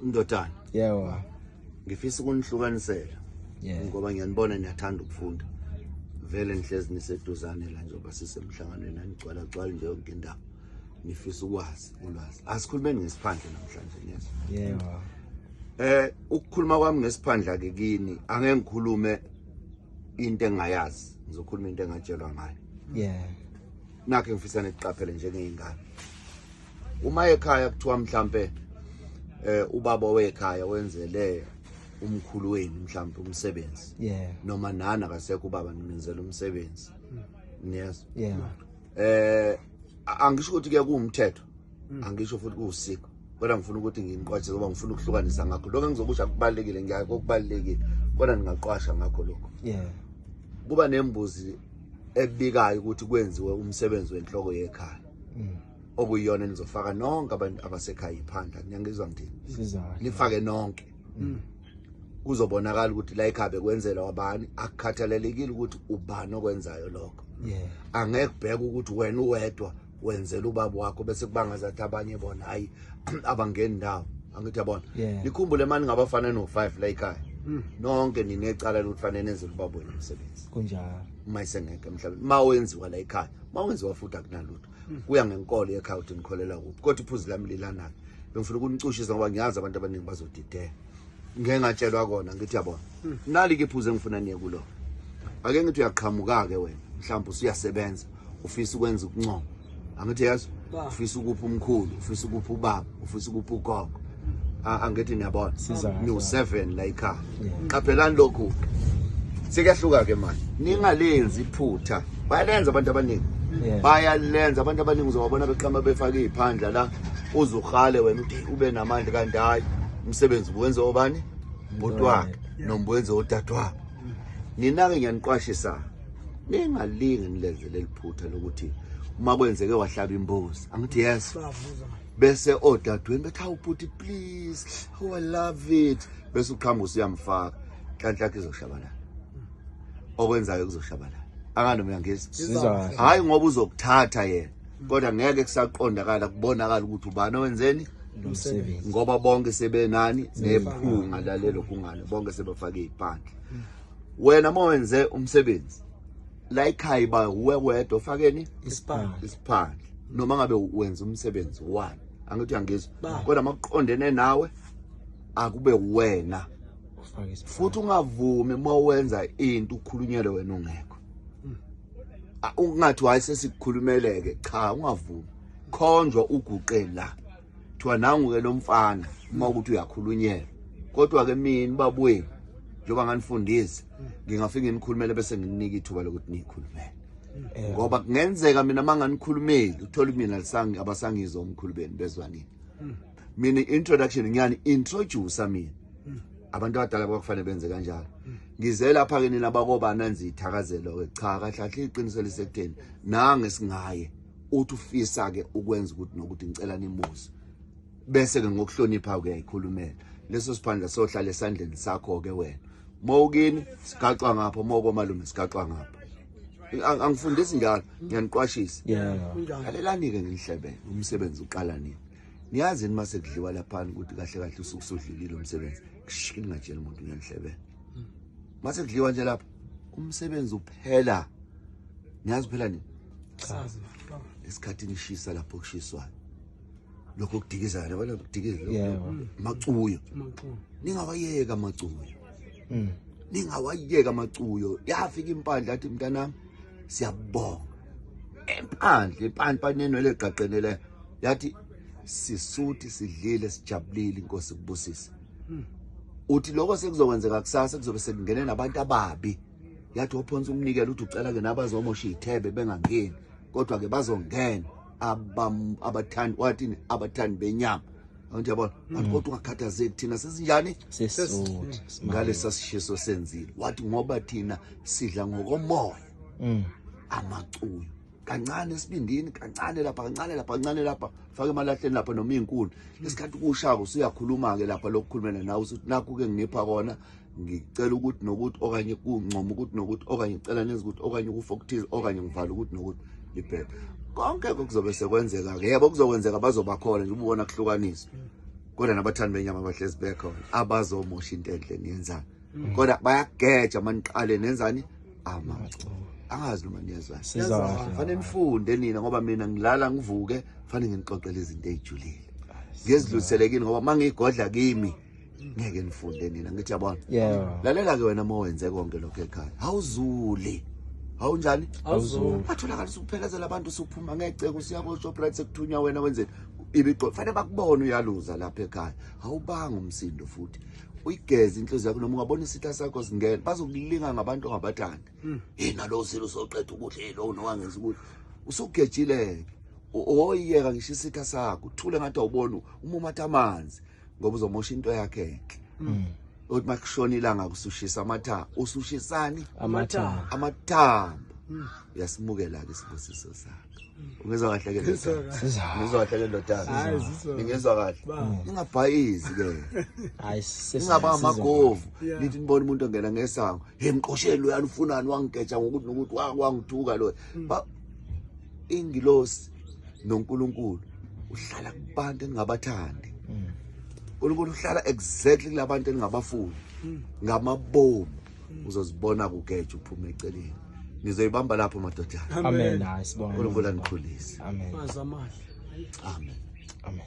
Ndodana. Yebo. Ngifisa ukunihlukanisela. Yeah. Ngoba ngiyanibona niyathanda ukufunda. Vele nihlezi niseduzane la njengoba sisemhlanganweni anigcwala gcwala nje yonke indawo. Nifisa ukwazi ulwazi. Asikhulumeni ngesiphandle namhlanje niyezwa. Yebo. Ukukhuluma kwami ngesiphandla ke kini angeke ngikhulume into engayazi, ngizokhuluma into engatshelwa ngayo. Yeah. Nakho ngifisa niqaphele njengezingane. Uma ekhaya kuthiwa mhlambe ubaba wekhaya wenzele umkhulu wenu mhlambe umsebenzi. Yeah. Noma nana akasekho ubaba nimenzela umsebenzi. Niyezwa? Yeah. Angisho ukuthi ke kuwumthetho. Angisho futhi kuwusiko. Kodwa ngifuna ukuthi ngiqwashe ngoba ngifuna ukuhlukanisa ngakho. Lokho engizokusho akubalekile, ngiyakho okubalekile. Kodwa ngingaqwasha ngakho lokho. Yeah. Kuba nembuzi ebikayo ukuthi kwenziwe umsebenzi wenhloko yekhaya. Okuyiyona enizofaka nonke abantu abasekhaya iphandla. Niyangizwa ngithini? Sizwa. Nifake nonke. Kuzobonakala ukuthi la ekhaya bekwenzela wabani, akukhathalelekile ukuthi ubani okwenzayo lokho. Yeah. Angeke kubheke ukuthi wena uwedwa wenzela ubaba wakho bese kubangazathi abanye bona hayi abangeni ndawo. Angithi yabona. Yeah. Nikhumbule mani ngabafana no5 la ekhaya. Nonke ninecala lokuthi fanele nenzele ubaba wenu umsebenzi. Kunjalo. Uma isengekho emhlabeni, mawenziwa la ekhaya, mawenziwa futhi akunalutho. Kuya ngenkolo yekhaya ukuthi nikholela kuphi. Kodwa iphuzu lami lilana. Bengifuna ukunicushisa ngoba ngiyazi abantu abaningi bazodideka. Ngeke ngatshelwa kona ngithi yabona. Nali ke iphuzu engifuna niye kulo. Ake ngithi uyaqhamuka ke wena, mhlawumbe usuyasebenza, ufisa ukwenza ukuncoma. Angithi yazi, ufisa ukupha umkhulu, ufisa ukupha ubaba, ufisa ukupha ugogo. Angithi niyabona. Ni u7 la ekhaya. Qaphelani lokhu. Sekuyahluka ke manje. Ningalenzi iphutha. Bayalenza abantu abaningi. Bayalenza abantu abaningi, uzobabona beqhama befaka iziphandla la. Uzukhale wena uthi ube namandla kanti hayi umsebenzi uwenze obani? Bhuti wakhe noma wenze odadewabo. Nina ke ngiyaniqwashisa. Ningalingi nilenze leliphutha lokuthi uma kwenzeke wahlaba imbuzi. Angithi yes. Bese odadweni bethi hawu bhuti please, oh I love it. Bese uqhamuka usuyamfaka. Nhlanhla yakhe izoshabalala. Okwenzayo kuzoshabalala. Akano uyangizwa. Hayi ngoba uzokuthatha yena. Kodwa ngeke kusaqondakala kubonakala ukuthi ubani owenzeni umsebenzi. Ngoba bonke sebenani nephunga lalelo kungane, bonke sebafake iziphandla. Wena mawenze umsebenzi la ekhaya ba uwe wedwa ufakeni isiphandla. Isiphandla. Noma ngabe wenza umsebenzi wani. Angithi uyangizwa. Kodwa makuqondene nawe akube wena. Futhi ungavumi mawenza into ukhulunyelwe wena ungekho. Ungathi hayi sesikukhulumeleke, cha ungavumi. Khonjwa uguqe la. Thiwa nangu ke lo mfana uma ukuthi uyakhulunyelwa. Kodwa ke mina babweni njengoba nganifundisa ngingafika nginikhulumele bese ngininika ithuba lokuthi nikhulumele. Ngoba kungenzeka mina manganikhulumeli uthola mina lisangi abasangizwa umkhulubeni bezwa nini. Mina introduction ngiyani introduce mina. Abantu abadala kwakufanele benze kanjalo. Ngize lapha ke nina bakoba nanzi ithakazelo ke cha kahle kahle iqiniso lisekutheni nange singaye uthi ufisa ke ukwenza ukuthi nokuthi ngicela nimuze. Bese ke ngokuhlonipha ke uyayikhulumela. Leso siphandla sohlala esandleni sakho ke wena. Mawukini sigaxwa ngapha, mawukomalume sigaxwa ngapha. Angifundisi njalo, ngiyaniqwashisa. Lalelani ke nginihlebele, umsebenzi uqala nini? Niyazi nima sekudliwa lapha ukuthi kahle kahle usuku sudlulile umsebenzi. Shh, ningatsheli umuntu ngiyanihlebela. Mase kudliwa nje lapha umsebenzi uphela. Niyazi uphela nini? Sazi. Isikhathi nishisa lapho kushiswayo. Lokho kudikiza yabona kudikiza lokho. Macuyo. Ningawayeka amacuyo. Ningawayeka amacuyo. Yafika impandla athi mntanami siyabonga. Impandla impandla nenwele eqaqenele yathi sisuthi sidlile sijabulile inkosi kubusise. Uthi lokho sekuzokwenzeka kusasa kuzobe sekungene nabantu ababi. Yathi waphonsa umnikelo uthi ucela ke nabazomosha izithebe bengangeni kodwa ke bazongena abathandi wathi abathandi benyama. Angithi yabona wathi kodwa ungakhathazeki thina sesinjani sesuthu ngalesa sishiso senzile. Wathi ngoba thina sidla ngokomoya amacuyo kancane esibindini kancane lapha kancane lapha kancane lapha faka emalahleni lapha noma izinkuni. Isikhathi kushaka usuyakhuluma ke lapha lokukhulumela nawe usuthi nakho ke nginipha kona ngicela ukuthi nokuthi okanye kuncoma ukuthi nokuthi okanye ngicela nenze ukuthi okanye ukufa okuthize okanye ngivala ukuthi nokuthi libheke. Konke kuzobe sekwenzeka ke yebo kuzokwenzeka bazoba khona nje ubona kuhlukaniswa. Kodwa nabathandi benyama bahlezi bekhona abazomosha into enhle niyenzayo. Kodwa bayageja maniqale nenzani amaculo. Angazi noma niyezwa. Sizwa kahle. Fanele nifunde nina ngoba mina ngilala ngivuke fanele nginixoxele izinto ezijulile. Ngizidlulisele kini ngoba mangiyigodla kimi ngeke nifunde nina ngithi yabona. Yeah. Lalela ke wena uma wenze konke lokho ekhaya. Awuzuli. Awunjani? Awuzuli. Watholakala usuphelezela abantu usuphuma ngeceke usiya ko Shoprite sekuthunywa wena wenzeni? Ibiqo fanele bakubone uyaluza lapha ekhaya. Awubanga umsindo futhi. Uyigeze inhliziyo yakho noma ungabona isitha sakho singena bazokulinga ngabantu ongabathandi. Yena lo silo usoqeda ukudla hey lo nowangenza ukudla. Usugejile. Oyiyeka ngisho isitha sakho uthule ngathi awuboni umumatha amanzi ngoba uzomosha into yakhe enhle. Uthi makushona ilanga kusushisa amathambo, usushisani? Amathambo. Amathambo. Uyasimukela ke isibusiso sakho. Ungezwa kahle ke ndoda? Sizwa. Ngizwa kahle ke ndodana? Hayi, sizwa. Ngizwa kahle. Ningabhayizi ke. Hayi Ningaba amagovu. Yeah. Nithi nibona umuntu ongena ngesango, hey mqosheli uyani ufunani wangigeja ngokuthi nokuthi wangithuka lo. Ba ingilosi noNkulunkulu uhlala kubantu engingabathandi. uNkulunkulu uhlala exactly kulabantu eningabafuni. Ngamabomu uzozibona kugeja uphume eceleni. Nizoyibamba lapho madodana. Amen. Hayi sibonga. uNkulunkulu anikhulise. Amen. Mazwi amahle. Amen. Amen.